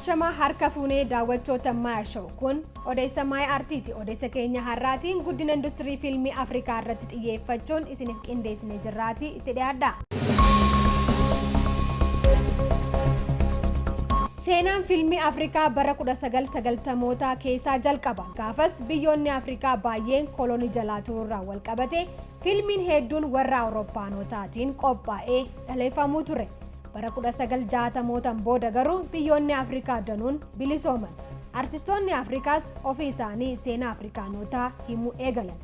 Ashamaa harka fuunee daawwattoota Maayaa Show kun odeessa Maayaa Aartiiti. Odeessa keenya har'aatiin guddina industirii fiilmii Afrikaa irratti xiyyeeffachuun isiniif qindeessinee jirraatii itti dhiyaadha. Seenaan fiilmii Afrikaa bara 1990mootaa keessaa jalqaba. Gaafas biyyoonni Afrikaa baay'een kolonii jalaa turuurraa wal qabate fiilmiin hedduun warra Awurooppaanotaatiin qophaa'ee dhaleeffamuu ture. Bara 1960mootan booda garuu biyyoonni Afrikaa danuun bilisooman. Artistoonni Afrikaas ofii isaanii seenaa Afrikaanotaa himuu eegalan.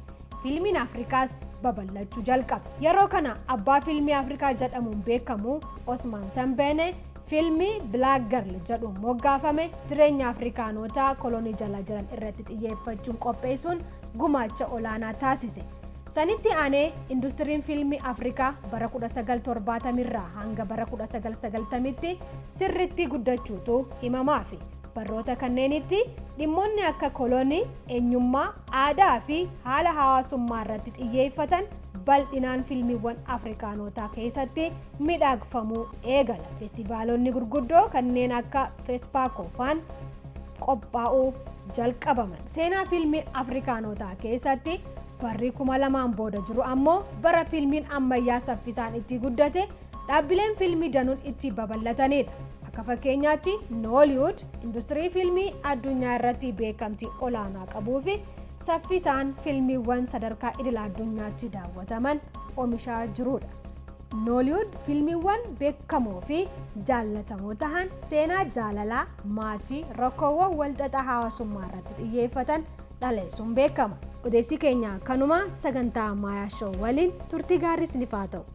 Fiilmiin Afrikaas babal'achuu jalqabe. Yeroo kana abbaa fiilmii Afrikaa jedhamuun beekamu Osmaan Sambeene fiilmii Black Girl jedhuun moggaafame jireenya Afrikaanotaa kolonii jala jiran irratti xiyyeeffachuun qopheessuun gumaacha olaanaa taasise. Sanitti aanee industiriin fiilmii Afrikaa bara 1970 irraa hanga bara 1990tti sirriitti guddachuutu himamaafi. Barroota kanneenitti dhimmoonni akka kolonii, eenyummaa, aadaa fi haala hawaasummaa irratti xiyyeeffatan bal'inaan fiilmiiwwan Afrikaanotaa keessatti miidhagfamuu eegala. Feestivaalonni gurguddoo kanneen akka Feespaakoo faan qophaa'uu jalqabaman. Seenaa fiilmii Afrikaanotaa keessatti barri 2000 booda jiru ammoo bara fiilmiin ammayyaa saffisaan itti guddate dhaabbileen fiilmii danuun itti babal'atanidha. Akka fakkeenyaatti Nooliwud industirii fiilmii addunyaa irratti beekamtii olaanaa qabuu fi saffisaan fiilmiiwwan sadarkaa idil addunyaatti daawwataman oomishaa jirudha. Nooliwud fiilmiiwwan beekamoo fi jaallatamoo tahan seenaa jaalalaa, maatii, rakkoowwan walxaxaa hawaasummaa irratti xiyyeeffatan dhaleessuun beekama. Odeessi keenya kanuma sagantaa Maayaa Show waliin turtii gaarii isiniif haa ta'u.